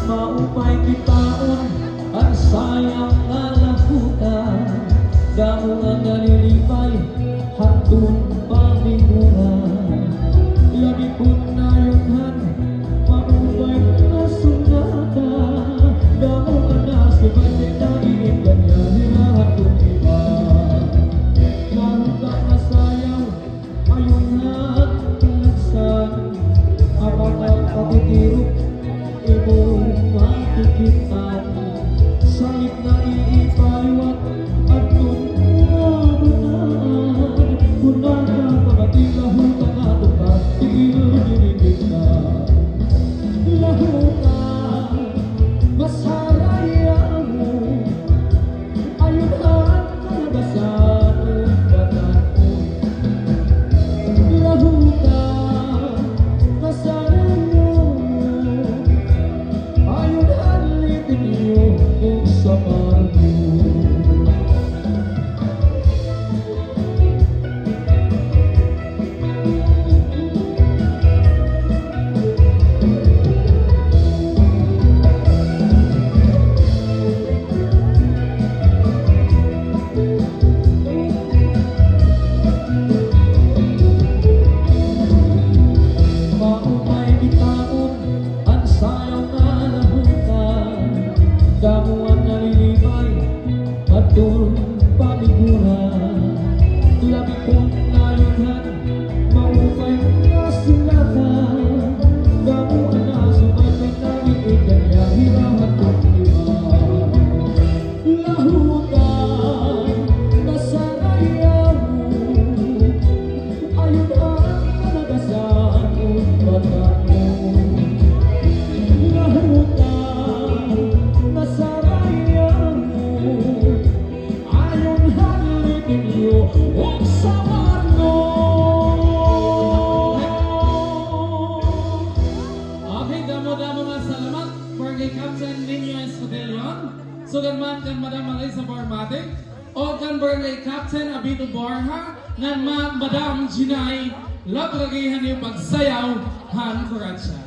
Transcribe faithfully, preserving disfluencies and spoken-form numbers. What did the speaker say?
Maupay kitaon an sayaw nga lahuta, damo nga nalilipay hadton panigura. Labi kon nayon han maupay nga sungata, damo nga nasubay kay naiinganyan hira hadton iba. Lahuta nga sayaw, ayon ha talagsan, apat nga patitirok imo makikit-an. Salit na iipaliwat adton kabutaan. Kun nagkakabati, lahuta nga tupa, tigil diri kita. Lahuta, masaraya mo. Ayon han kalagasan ug batan-on. Lahuta, kasarayan. Ayon han litinyo ug sabaryo. Maupay kitaon an sayaw nga lahuta, damo an nalilipay hadton panigura. Labi kon nayon han maupay nga sungatan, damo an nasubay kay naiinganyan hira hadton iba. Lahuta, kasarayan. Ayon han kalagasan ug batan-on. Lahuta, kasarayan. Ayon han litinyo ug sabaryo. Okay, damo-damo nga salamat, Barangay Captain Nino Escudellon. Sugad man kan Madam Marisa Barmate, o kan Barangay Captain Abito Borja, ngan Ma-, Madam Jinay, labragi han iyo pagsayaw han kuratsa.